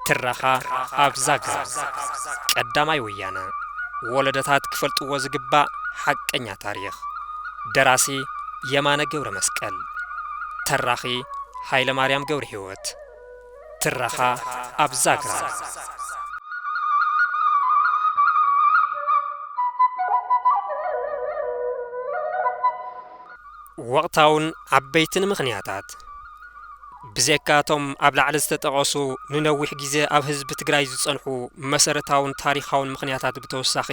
ትረኻ ኣብ ዛግራ። ቀዳማይ ወያነ። ወለዶታት ክፈልጥዎ ዝግባእ ሓቀኛ ታሪኽ። ደራሲ የማነ ገብረ መስቀል። ተራኺ ሃይለ ማርያም ገብረ ህይወት። ትረኻ ኣብ ዛግራ። ወቕታውን ዓበይትን ምኽንያታት። ብዘይካ እቶም ኣብ ላዕሊ ዝተጠቐሱ ንነዊሕ ግዜ ኣብ ህዝቢ ትግራይ ዝጸንሑ መሰረታውን ታሪኻውን ምኽንያታት ብተወሳኺ፣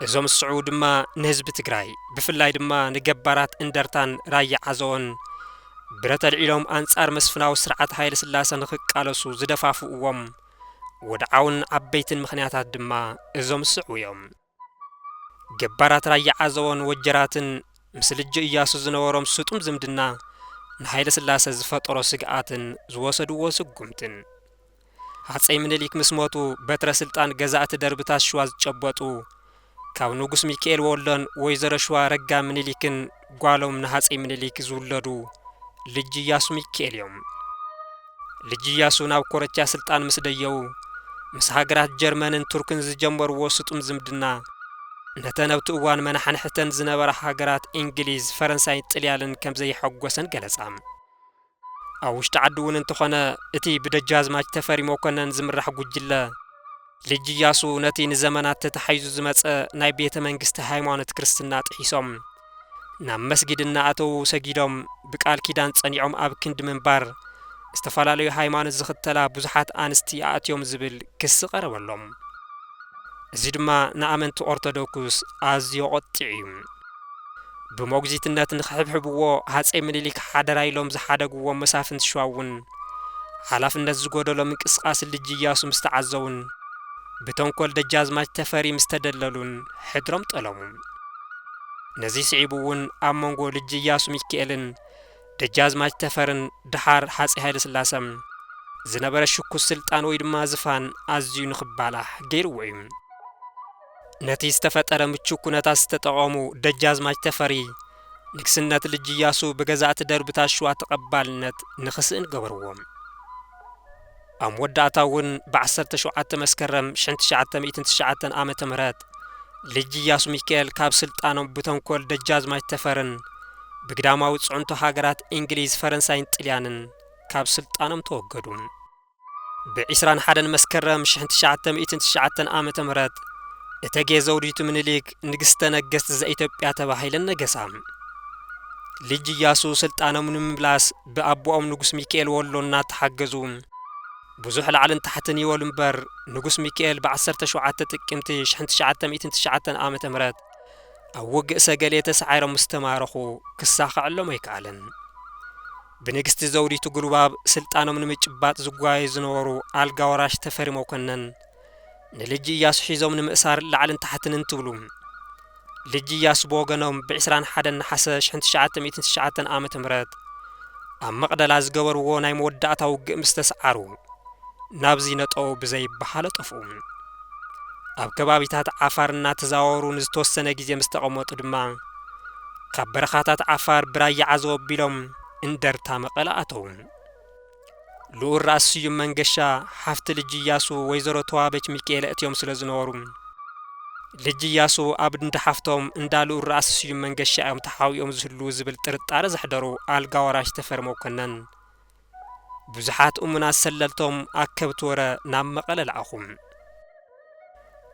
እዞም ዝስዕቡ ድማ ንህዝቢ ትግራይ፣ ብፍላይ ድማ ንገባራት እንደርታን ራያ ዓዘቦን ብረት ኣልዒሎም ኣንጻር መስፍናዊ ስርዓት ሃይለ ስላሰ ንኽቃለሱ ዝደፋፍእዎም ወድዓውን ዓበይትን ምኽንያታት ድማ እዞም ዝስዕቡ እዮም። ገባራት ራያ ዓዘቦን ወጀራትን ምስ ልጅ እያሱ ዝነበሮም ስጡም ዝምድና ንሃይለ ስላሰ ዝፈጠሮ ስግኣትን ዝወሰድዎ ስጉምትን። ሃፀይ ምኒልክ ምስ ሞቱ በትረ ስልጣን ገዛእቲ ደርብታት ሽዋ ዝጨበጡ ካብ ንጉስ ሚካኤል ወሎን ወይዘሮ ሽዋ ረጋ ምኒልክን ጓሎም ንሃፀይ ምኒልክ ዝውለዱ ልጅ እያሱ ሚካኤል እዮም። ልጅ እያሱ ናብ ኮረቻ ስልጣን ምስ ደየቡ፣ ምስ ሃገራት ጀርመንን ቱርክን ዝጀመርዎ ስጡም ዝምድና፣ ነተን ኣብቲ እዋን መናሕንሕተን ዝነበራ ሃገራት እንግሊዝ፣ ፈረንሳይን ጥልያንን ከም ዘየሐጎሰን ገለጻ። ኣብ ውሽጢ ዓዲ እውን እንተኾነ፣ እቲ ብደጃዝማች ተፈሪ መኮነን ዝምራሕ ጉጅለ፣ ልጅ እያሱ ነቲ ንዘመናት ተታሒዙ ዝመጸ ናይ ቤተ መንግስቲ ሃይማኖት ክርስትና ጥሒሶም፣ ናብ መስጊድ እናኣተዉ ሰጊዶም፣ ብቃል ኪዳን ጸኒዖም ኣብ ክንዲ ምንባር፣ ዝተፈላለዩ ሃይማኖት ዝኽተላ ብዙሓት ኣንስቲ ኣእትዮም ዝብል ክሲ ቀረበሎም። እዚ ድማ ንኣመንቲ ኦርቶዶክስ ኣዝዩ ቆጢዑ እዩ። ብሞግዚትነት ንኽሕብሕብዎ ሃፀይ ምኒልክ ሓደራ ኢሎም ዝሓደግዎም መሳፍንቲ ሸዋ እውን ሓላፍነት ዝጎደሎ ምንቅስቓስ ልጅ እያሱ ምስ ተዓዘቡን ብተንኮል ደጃዝማች ተፈሪ ምስ ተደለሉን ሕድሮም ጠለሙ። ነዚ ስዒቡ እውን ኣብ መንጎ ልጅ እያሱ ሚካኤልን ደጃዝማች ተፈርን ደሓር ሃፀይ ሃይለ ስላሰን ዝነበረ ሽኩስ ስልጣን ወይ ድማ ዝፋን ኣዝዩ ንኽባላሕ ገይርዎ እዩ። ነቲ ዝተፈጠረ ምቹ ኩነታት ዝተጠቐሙ ደጃዝማች ተፈሪ፣ ንግስነት ልጅ እያሱ ብገዛእቲ ደርብታት ሽዋ ተቐባልነት ንኽስእን ገበርዎ። ኣብ መወዳእታ እውን ብዓሰርተ ሸውዓተ መስከረም ሽሕን ትሽዓተ ሚእትን ትሽዓተን ዓመተ ምህረት ልጅ እያሱ ሚካኤል ካብ ስልጣኖም ብተንኮል ደጃዝማች ተፈርን ብግዳማዊ ጽዕንቶ ሃገራት እንግሊዝ፣ ፈረንሳይን ጥልያንን ካብ ስልጣኖም ተወገዱ። ብዒስራን ሓደን መስከረም ሽሕን ትሽዓተ ሚእትን ትሽዓተን ዓመተ ምህረት እተጌ ዘውዲቱ ምኒልክ ንግስተ ነገስት ዘኢትዮጵያ ተባሂለን ነገሳ። ልጅ እያሱ ስልጣኖም ንምምላስ ብኣቦኦም ንጉስ ሚካኤል ወሎ እናተሓገዙ ብዙሕ ላዕልን ታሕትን ይበሉ እምበር፣ ንጉስ ሚካኤል ብዓሰርተ ሸውዓተ ጥቅምቲ ሽሕን ትሽዓተ ሚእትን ትሽዓተን ዓመተ ምህረት ኣብ ውግእ ሰገሌ ተሳዒሮም ምስ ተማረኹ ክሳኸዐሎም ኣይከኣለን። ብንግስቲ ዘውዲቱ ጉልባብ ስልጣኖም ንምጭባጥ ዝጓየ ዝነበሩ ኣልጋ ወራሽ ተፈሪ መኮነን ንልጅ እያሱ ሒዞም ንምእሳር ላዕልን ታሕትን እንትብሉ፣ ልጅ እያሱ ብወገኖም ብዒስራን ሓደን ነሓሰ ሽሕን ትሽዓተ ሚእትን ትሽዓተን ዓመተ ምህረት ኣብ መቕደላ ዝገበርዎ ናይ መወዳእታ ውግእ ምስ ተሰዓሩ፣ ናብዚ ነጠው ብዘይበሃሎ ጠፍኡ። ኣብ ከባቢታት ዓፋር እናተዛወሩ ንዝተወሰነ ግዜ ምስ ተቐመጡ ድማ፣ ካብ በረኻታት ዓፋር ብራያ ዓዘቦ ኣቢሎም እንደርታ መቐለ ኣተዉ። ልኡል ራእሲ ስዩም መንገሻ ሓፍቲ ልጅ እያሱ ወይዘሮ ተዋበች ሚካኤል እትዮም ስለ ዝነበሩ፣ ልጅ እያሱ ኣብ እንዳ ሓፍቶም እንዳ ልኡል ራእሲ ስዩም መንገሻ እዮም ተሓቢኦም ዝህልዉ ዝብል ጥርጣረ ዘሕደሩ ኣልጋ ወራሽ ተፈሪ መኮነን፣ ብዙሓት እሙናት ሰለልቶም ኣከብቲ ወረ ናብ መቐለ ለኣኹ።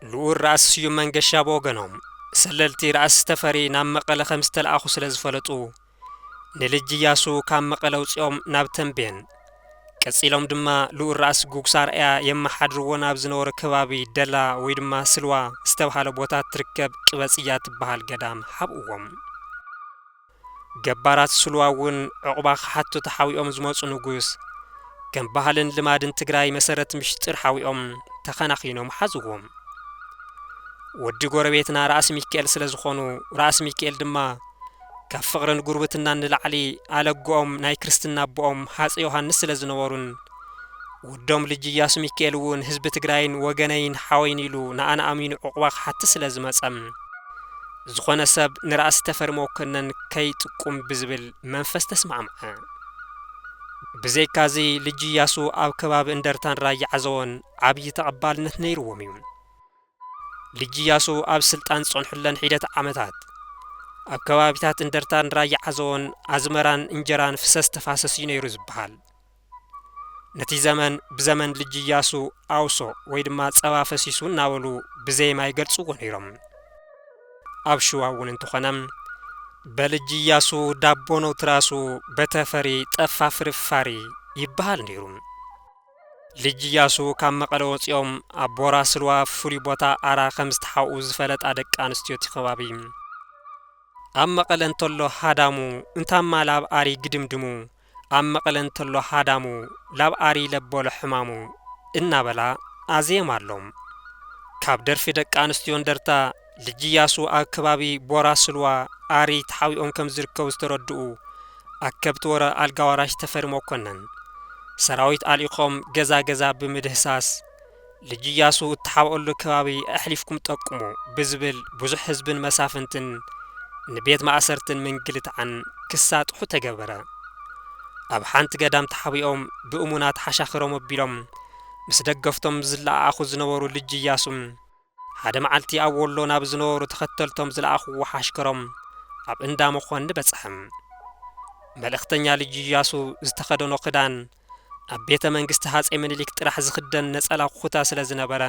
ልኡል ራእሲ ስዩም መንገሻ ብወገኖም፣ ሰለልቲ ራእሲ ተፈሪ ናብ መቐለ ከም ዝተለኣኹ ስለ ዝፈለጡ፣ ንልጅ እያሱ ካብ መቐለ ኣውጺኦም ናብ ተምቤን፣ ቀጺሎም ድማ ልኡል ራእሲ ጉግሳ ኣርኣያ የመሓድርዎ ናብ ዝነበረ ከባቢ ደላ ወይ ድማ ስልዋ ዝተባህለ ቦታ ትርከብ ቅበጽያ ትበሃል ገዳም ሓብእዎም። ገባራት ስልዋ እውን ዕቑባ ክሓቱ ተሓቢኦም ዝመጹ ንጉስ፣ ከም ባህልን ልማድን ትግራይ መሰረት ምሽጢር ሓቢኦም ተኸናኺኖም ሓዝዎም። ወዲ ጎረቤትና ራእሲ ሚካኤል ስለ ዝኾኑ፣ ራእሲ ሚካኤል ድማ ካብ ፍቕርን ጉርብትናን ንላዕሊ ኣለግኦም ናይ ክርስትና ኣቦኦም ሃፀይ ዮሃንስ ስለ ዝነበሩን፣ ወዶም ልጅ እያሱ ሚካኤል እውን ህዝቢ ትግራይን ወገነይን ሓወይን ኢሉ ንኣና ኣሚኑ ዕቑባ ክሓትት ስለ ዝመጸም፣ ዝኾነ ሰብ ንራእሲ ተፈሪ መኮነን ከይጥቁም ብዝብል መንፈስ ተስማዕምዐ። ብዘይካዚ ልጅ ኢያሱ ኣብ ከባቢ እንደርታን ራያ ዓዘቦን ዓብዪ ተቐባልነት ነይርዎም እዩ። ልጅ ኢያሱ ኣብ ስልጣን ዝጸንሑለን ሒደት ዓመታት ኣብ ከባቢታት እንደርታን ራያ ዓዘቦን ኣዝመራን እንጀራን ፍሰስ ተፋሰስ እዩ ነይሩ ዝበሃል። ነቲ ዘመን ብዘመን ልጅ ኢያሱ ኣውሶ ወይ ድማ ጸባ ፈሲሱ እናበሉ ብዜማ ይገልጽዎ ነይሮም። ኣብ ሽዋ እውን እንተኾነ በልጅ ኢያሱ ዳቦ ነው ትራሱ በተፈሪ ጠፋ ፍርፋሪ ይበሃል ነይሩ። ልጅ ኢያሱ ካብ መቐለ ወፂኦም ኣብ ቦራ ስልዋ ፍሉይ ቦታ ኣራ ከም ዝተሓብኡ ዝፈለጣ ደቂ ኣንስትዮ እቲ ከባቢ ኣብ መቐለ እንተሎ ሃዳሙ እንታማ ላብ ኣሪ ግድምድሙ ኣብ መቐለ እንተሎ ሃዳሙ ላብ ኣሪ ለበሎ ሕማሙ እናበላ ኣዜማ ኣሎም። ካብ ደርፊ ደቂ ኣንስትዮ እንደርታ ልጅ ኢያሱ ኣብ ከባቢ ቦራ ስልዋ ኣሪ ተሓቢኦም ከም ዝርከቡ ዝተረድኡ ኣከብቲ ወረ ኣልጋ ወራሽ ተፈሪ መኮነን ሰራዊት ኣልኢኾም ገዛ ገዛ ብምድህሳስ ልጅ ኢያሱ እተሓብኦሉ ከባቢ ኣሕሊፍኩም ጠቁሙ ብዝብል ብዙሕ ህዝብን መሳፍንትን ንቤት ማእሰርትን ምንግልታዕን ክሳጥሑ ተገበረ። ኣብ ሓንቲ ገዳም ተሓቢኦም ብእሙናት ሓሻኽሮም ኣቢሎም ምስ ደገፍቶም ዝለኣኣኹ ዝነበሩ ልጅ ኢያሱ ሓደ መዓልቲ ኣብ ወሎ ናብ ዝነበሩ ተኸተልቶም ዝለኣኽዎ ሓሽከሮም ኣብ እንዳ መኾኒ በጽሐ። መልእኽተኛ ልጅ ኢያሱ ዝተኸደኖ ክዳን ኣብ ቤተ መንግስቲ ሃፀይ ምኒልክ ጥራሕ ዝኽደን ነጸላ ኩታ ስለ ዝነበረ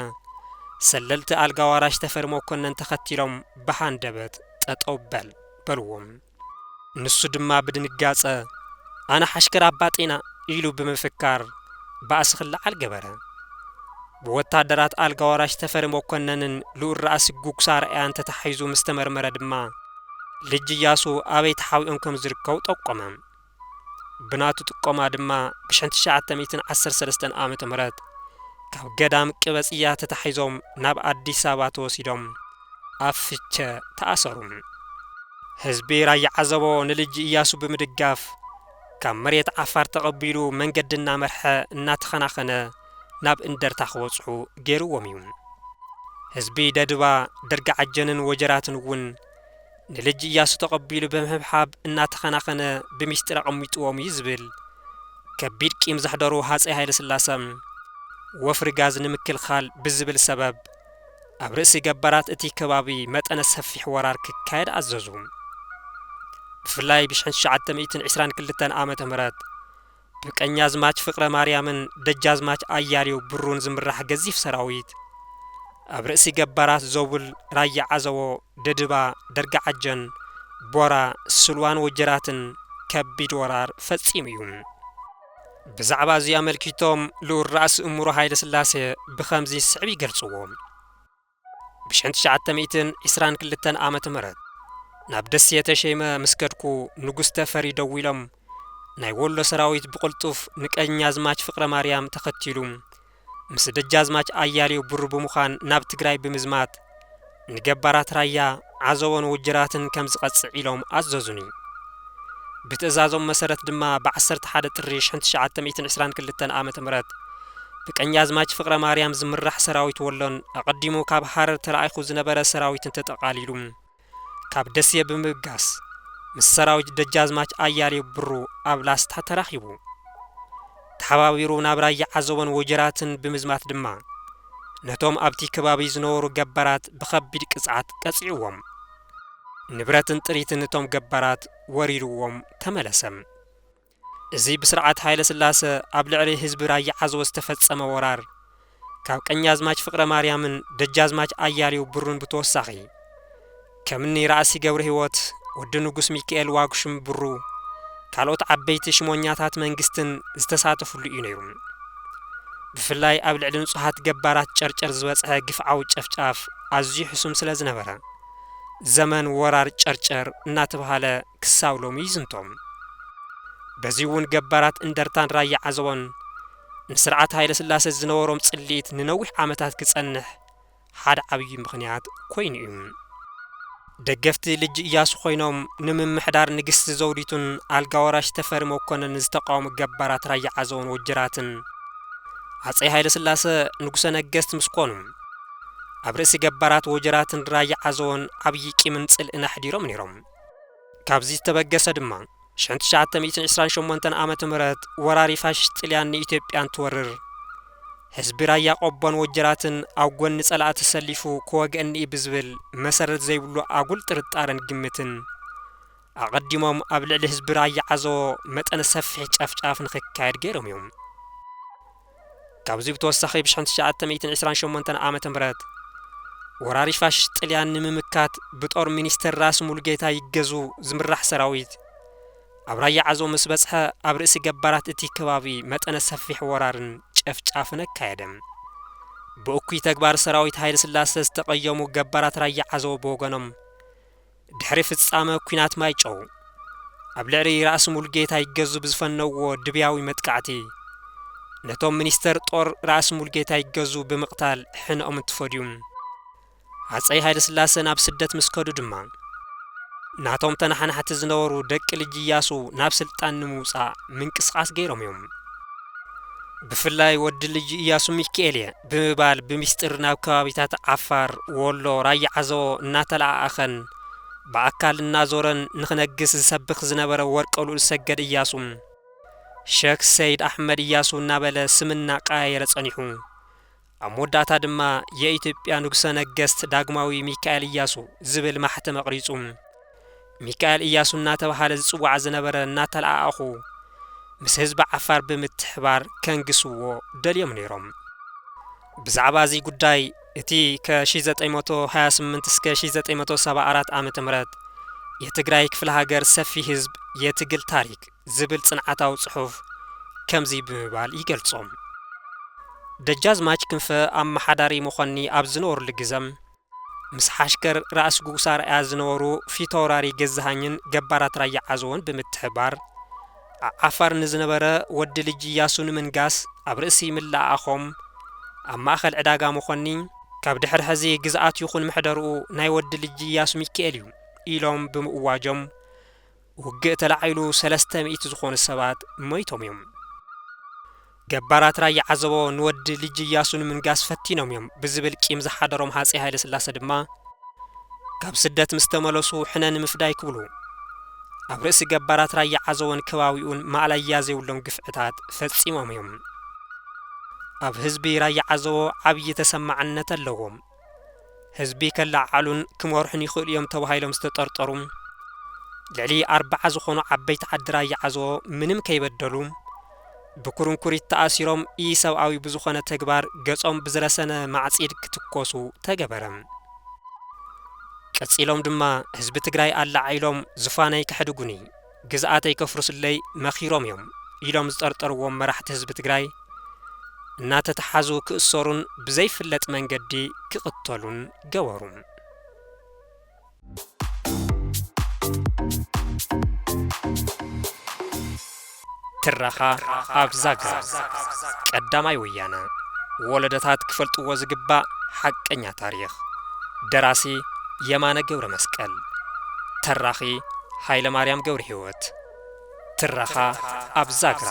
ሰለልቲ ኣልጋ ዋራሽ ተፈሪ መኮነን ተኸቲሎም ብሃንደበት ጠጠው በል በልዎም። ንሱ ድማ ብድንጋጸ ኣነ ሓሽከር ኣባጤና ኢሉ ብምፍካር ባእሲ ክለዓል ገበረ። ብወታደራት ኣልጋ ወራሽ ተፈሪ መኮነንን ልኡል ራእሲ ጉግሳ ኣርኣያን ተታሒዙ ምስ ተመርመረ ድማ ልጅ ኢያሱ ኣበይ ተሓቢኦም ከም ዝርከቡ ጠቆመ። ብናቱ ጥቆማ ድማ ብሽሕን ትሽዓተ ሚእትን ዓሰርተ ሰለስተን ዓመተ ምህረት ካብ ገዳም ቅበጽያ ተታሒዞም ናብ ኣዲስ ኣበባ ተወሲዶም ኣብ ፍቸ ተኣሰሩ። ህዝቢ ራያ ዓዘቦ ንልጅ ኢያሱ ብምድጋፍ ካብ መሬት ዓፋር ተቐቢሉ መንገዲ እናመርሐ እናተኸናኸነ ናብ እንደርታ ክበጽሑ ገይርዎም እዩ። ህዝቢ ደድባ ደርጋዓጀንን ወጀራትን እውን ንልጅ ኢያሱ ተቐቢሉ ብምሕብሓብ እናተኸናኸነ ብሚስጢር ኣቐሚጥዎም እዩ ዝብል ከቢድ ቂም ዘሕደሩ ሃፀይ ሃይለ ስላሰ ወፍሪ ጋዝ ንምክልኻል ብዝብል ሰበብ ኣብ ርእሲ ገባራት እቲ ከባቢ መጠነ ሰፊሕ ወራር ክካየድ ኣዘዙ። ብፍላይ ብሽሕን ትሽዓተ ሚእትን ዕስራን ክልተን ዓመተ ምህረት ብቀኛዝማች ፍቅረ ማርያምን ደጃዝማች ኣያሌው ብሩን ዝምራሕ ገዚፍ ሰራዊት ኣብ ርእሲ ገባራት ዞብል ራያ ዓዘቦ ደድባ ደርጋዓጀን ቦራ ስልዋን ወጀራትን ከቢድ ወራር ፈጺሙ እዩ። ብዛዕባ እዚ ኣመልኪቶም ልኡል ራእሲ እምሩ ሃይለ ስላሴ ብኸምዚ ስዕብ ይገልጽዎ። ብሽሕን ትሽዓተ ሚእትን ዕስራን ክልተን ዓመተ ምህረት ናብ ደሴ ተሸይመ ምስ ከድኩ ንጉስ ተፈሪ ደዊሎም ናይ ወሎ ሰራዊት ብቕልጡፍ ንቀኛዝማች ፍቅረ ማርያም ተኸቲሉ ምስ ደጃዝማች ኣያሌው ብሩ ብምዃን ናብ ትግራይ ብምዝማት ንገባራት ራያ ዓዘቦን ወጀራትን ከም ዝቐጽዕ ኢሎም ኣዘዙኒ። ብትእዛዞም መሰረት ድማ ብ ዓሰርተ ሓደ ጥሪ ሽሕን ትሽዓተ ሚእትን ዕስራን ክልተን ዓመተ ምህረት ብቀኛዝማች ፍቅረ ማርያም ዝምራሕ ሰራዊት ወሎን ኣቐዲሙ ካብ ሃረር ተላኢኹ ዝነበረ ሰራዊትን ተጠቓሊሉ ካብ ደሴ ብምብጋስ ምስ ሰራዊት ደጃዝማች ኣያሌው ብሩ ኣብ ላስታ ተራኺቡ። ተሓባቢሩ ናብ ራያ ዓዘቦን ወጀራትን ብምዝማት ድማ ነቶም ኣብቲ ከባቢ ዝነበሩ ገባራት ብኸቢድ ቅጽዓት ቀጺዕዎም። ንብረትን ጥሪትን እቶም ገባራት ወሪርዎም ተመለሰ። እዚ ብስርዓት ሃይለ ስላሰ ኣብ ልዕሊ ህዝቢ ራያ ዓዘቦ ዝተፈጸመ ወራር ካብ ቀኛዝማች ፍቅረ ማርያምን ደጃዝማች ኣያሌው ብሩን ብተወሳኺ ከምኒ ራእሲ ገብረ ህይወት ወዲ ንጉስ ሚካኤል ዋግሹም ብሩ ካልኦት ዓበይቲ ሽሞኛታት መንግስትን ዝተሳተፍሉ እዩ ነይሩ። ብፍላይ ኣብ ልዕሊ ንጹሃት ገባራት ጨርጨር ዝበጽሐ ግፍዓዊ ጨፍጫፍ ኣዝዩ ሕሱም ስለ ዝነበረ ዘመን ወራር ጨርጨር እናተባሃለ ክሳብ ሎሚ ይዝንቶ። በዚ እውን ገባራት እንደርታን ራያ ዓዘቦን ንስርዓት ሃይለ ስላሰ ዝነበሮም ጽልኢት ንነዊሕ ዓመታት ክጸንሕ ሓደ ዓብዪ ምኽንያት ኮይኑ እዩ። ደገፍቲ ልጅ ኢያሱ ኮይኖም ንምምሕዳር ንግስቲ ዘውዲቱን ኣልጋ ወራሽ ተፈሪ መኮንን ዝተቃወሙ ገባራት ራያ ዓዘቦን ወጀራትን ኣፀይ ሃይለ ስላሰ ንጉሰ ነገስት ምስ ኮኑ ኣብ ርእሲ ገባራት ወጀራትን ራያ ዓዘቦን ዓብዪ ቂምን ጽልእን ኣሕዲሮም ነይሮም። ካብዚ ዝተበገሰ ድማ ሽሕን ትሽዓተ ሚእትን ዕስራን ሸሞንተን ዓመተ ምህረት ወራሪ ፋሽስት ጥልያን ንኢትዮጵያ እንትወርር፣ ህዝቢ ራያ ቆቦን ወጀራትን ኣብ ጎኒ ጸላእቲ ተሰሊፉ ክወግአኒ እዩ ብዝብል መሰረት ዘይብሉ ኣጉል ጥርጣረን ግምትን፣ ኣቐዲሞም ኣብ ልዕሊ ህዝቢ ራያ ዓዘቦ መጠነ ሰፊሕ ጨፍጫፍ ንኽካየድ ገይሮም እዮም። ካብዚ ብተወሳኺ ብሽሕን ትሽዓተ ሚእትን ዕስራን ሸሞንተን ዓመተ ምህረት ወራሪ ፋሽስት ጥልያን ንምምካት ብጦር ሚኒስተር ራስ ሙሉጌታ ይገዙ ዝምራሕ ሰራዊት ኣብ ራያ ዓዘቦ ምስ በጽሐ፣ ኣብ ርእሲ ገባራት እቲ ከባቢ መጠነ ሰፊሕ ወራርን ጨፍጫፍን ኣካየደ። ብእኩይ ተግባር ሰራዊት ሃይለ ስላሰ ዝተቐየሙ ገባራት ራያ ዓዘቦ ብወገኖም፣ ድሕሪ ፍጻመ ኲናት ማይጨው፣ ኣብ ልዕሊ ራእሲ ሙሉጌታ ይገዙ ብዝፈነውዎ ድብያዊ መጥቃዕቲ፣ ነቶም ሚኒስተር ጦር ራእሲ ሙሉጌታ ይገዙ ብምቕታል ሕነኦም እንትፈድዩ፣ ሃጸይ ሃይለስላሰ ናብ ስደት ምስ ከዱ ድማ፣ ናቶም ተናሓናሕቲ ዝነበሩ ደቂ ልጅ እያሱ ናብ ስልጣን ንምውጻእ ምንቅስቓስ ገይሮም እዮም። ብፍላይ ወዲ ልጅ እያሱ ሚካኤል እየ ብምባል ብሚስጥር ናብ ከባቢታት ዓፋር፣ ወሎ፣ ራያ ዓዘቦ እናተለኣኣኸን ብኣካል እናዞረን ንኽነግስ ዝሰብኽ ዝነበረ ወርቀ ልኡል ሰገድ እያሱ፣ ሸክ ሰይድ ኣሕመድ እያሱ እናበለ ስም እናቀያየረ ጸኒሑ። ኣብ መወዳእታ ድማ የኢትዮጵያ ንጉሰ ነገስት ዳግማዊ ሚካኤል እያሱ ዝብል ማሕተም ኣቕሪጹ። ሚካኤል እያሱ እናተባህለ ዝጽዋዕ ዝነበረ እናተለኣኣኹ፣ ምስ ህዝቢ ዓፋር ብምትሕባር ከንግስዎ ደልዮም ነይሮም። ብዛዕባ እዚ ጉዳይ፣ እቲ ከ ሽሕ ዘጠኝ መቶ ሃያ ስምንት እስከ ሽሕ ዘጠኝ መቶ ሰባ ኣራት ዓመተ ምህረት የትግራይ ክፍለ ሃገር ሰፊ ህዝብ የትግል ታሪክ ዝብል ጽንዓታዊ ጽሑፍ ከምዚ ብምባል ይገልጾ። ደጃዝማች ክንፈ ኣመሓዳሪ መኾኒ ኣብ ዝነበሩሉ ግዘ፣ ምስ ሓሽከር ራእሲ ጉጉሳ ርኣያ ዝነበሩ ፊታውራሪ ገዛሃኝን ገባራት ራያ ዓዘቦን ብምትሕባር፣ ዓ-፣ ዓፋር ንዝነበረ ወዲ ልጅ እያሱ ንምንጋስ ኣብ ርእሲ ምልኣኾም፣ ኣብ ማእኸል ዕዳጋ መኾኒ፣ ካብ ድሕሪ ሕዚ ግዝኣት ይኹን ምሕደርኡ ናይ ወዲ ልጅ እያሱ ሚካኤል እዩ ኢሎም ብምእዋጆም፣ ውግእ ተላዒሉ ሰለስተ ሚእቲ ዝኾኑ ሰባት ሞይቶም እዮም። ገባራት ራያ ዓዘቦ ንወዲ ልጅ እያሱ ንምንጋስ ፈቲኖም እዮም ብዝብል ቂም ዝሓደሮም ሃፀይ ሃይለ ስላሰ ድማ፣ ካብ ስደት ምስ ተመለሱ ሕነ ንምፍዳይ ክብሉ፣ ኣብ ርእሲ ገባራት ራያ ዓዘቦን ከባቢኡን ማእለያ ዘይብሎም ግፍዕታት ፈጺሞም እዮም። ኣብ ህዝቢ ራያ ዓዘቦ ዓብዪ ተሰማዕነት ኣለዎም። ህዝቢ ከለዓዕሉን ክመርሑን ይኽእሉ እዮም ተባሂሎም ዝተጠርጠሩ ልዕሊ ኣርብዓ ዝኾኑ ዓበይቲ ዓዲ ራያ ዓዘቦ ምንም ከይበደሉ፣ ብኩርንኩሪት ተኣሲሮም ኢሰብኣዊ ብዝኾነ ተግባር ገጾም ብዝረሰነ ማዕጺድ ክትኮሱ ተገበረ። ቀጺሎም ድማ፣ ህዝቢ ትግራይ ኣለዓዒሎም ዙፋነይ ከሕድጉኒ፣ ግዝኣተይ ከፍርሱለይ መኺሮም እዮም ኢሎም ዝጠርጠርዎም መራሕቲ ህዝቢ ትግራይ እናተተሓዙ ክእሰሩን ብዘይፍለጥ መንገዲ ክቕተሉን ገበሩ። ትረኻ ኣብ ዛግራ። ቀዳማይ ወያነ። ወለዶታት ክፈልጥዎ ዝግባእ ሓቀኛ ታሪኽ። ደራሲ የማነ ገብረ መስቀል። ተራኺ ሃይለ ማርያም ገብረ ህይወት። ትረኻ ኣብ ዛግራ።